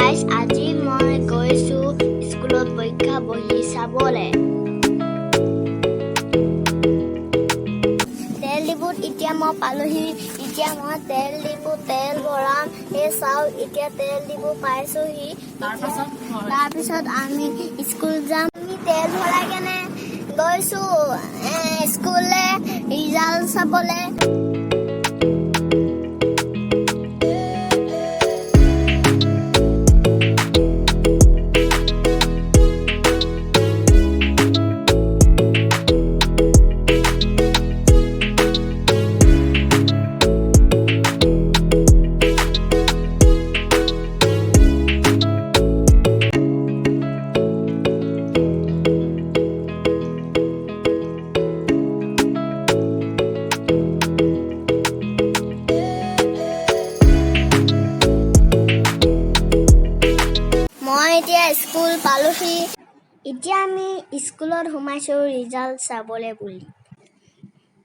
Guys, আজি মই গৈছোঁ স্কুলত পৰীক্ষা বহি চাবলৈ। তেল ডিপুত এতিয়া মই পালোহি। এতিয়া মই তেল ডিপু তেল ভৰাম। এই চাওক, এতিয়া তেল ডিপু পাইছোহি। তাৰপিছত আমি স্কুল যাম। আমি তেল ভৰাই কেনে গৈছো স্কুললে ৰিজাল্ট চাবলে। মই এতিয়া স্কুল পালোহি। এতিয়া আমি স্কুলত সোমাইছো ৰিজাল্ট চাবলৈ বুলি।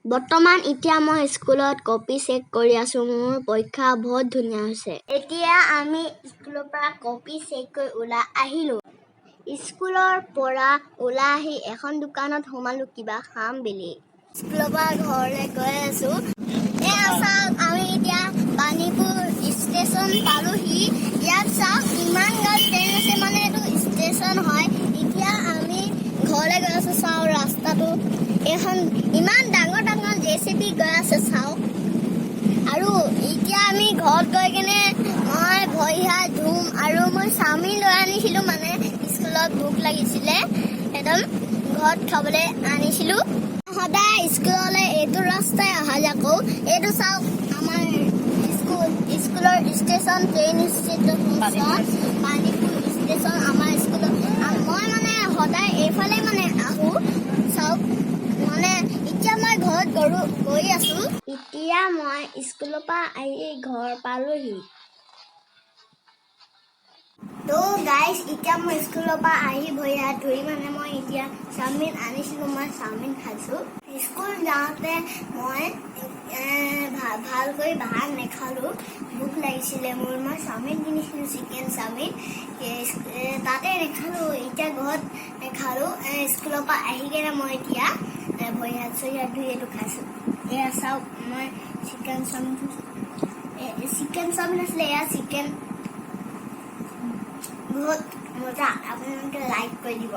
বৰ্তমান এতিয়া মই স্কুলত কপি চেক কৰি আছো। মোৰ পৰীক্ষা বহুত ধুনীয়া হৈছে। এতিয়া আমি স্কুলৰ পৰা কপি চেক কৰি ওলাই আহিলো। স্কুলৰ পৰা ওলাই আহি এখন দোকানত সোমালো কিবা খাম বুলি। স্কুলৰ পৰা ঘৰলৈ গৈ আছো। এয়া চাওক, আমি এতিয়া পানীপুৰ ষ্টেচন পালোহি। ইয়াত চাওক, ইমান গাল ট্ৰেইন আছে, মানে এইটো ষ্টেচন হয়। এতিয়া আমি ঘৰলৈ গৈ আছো। চাওঁ ৰাস্তাটো, এইখন ইমান ডাঙৰ ডাঙৰ জেচিবি গৈ আছে, চাওক। আৰু এতিয়া আমি ঘৰত গৈ কেনে মই ভৰি হাত ধুম আৰু মই চাওমিন লৈ আনিছিলো, মানে স্কুলত ভোক লাগিছিলে, একদম ঘৰত খাবলৈ আনিছিলো। সদায় স্কুললৈ এইটো ৰাস্তাই অহা যোৱা কৰোঁ। এইটো চাওক, আমাৰ স্কুলৰ station, train station, Panipur station আমাৰ স্কুলত। মই মানে সদায় এইফালে মানে আহোঁ। চাওক, মানে এতিয়া মই ঘৰত গৈ আছো। এতিয়া মই স্কুলৰ পৰা আহি ঘৰ পালোহি। তো গাইজ, এতিয়া মই স্কুলৰ পৰা আহি ভৰি হাত ধুই মানে মই এতিয়া চাওমিন আনিছিলো, মই চাওমিন খাইছো। স্কুল যাওঁতে মই ভালকৈ ভাত নেখালো, ভোক লাগিছিলে মোৰ। মই চাওমিন কিনিছিলো, চিকেন চাওমিন, তাতে নেখালো, এতিয়া ঘৰত খালো। স্কুলৰ পৰা আহি কেনে মই এতিয়া ভৰি হাত চৰি হাত ধুই এইটো খাইছো। এয়া চাওক, মই চিকেন চাওমিন খাইছো। চিকেন চাওমিন আছিলে এয়া, চিকেন বহুত মজা। আপোনালোকে লাইক কৰি দিব।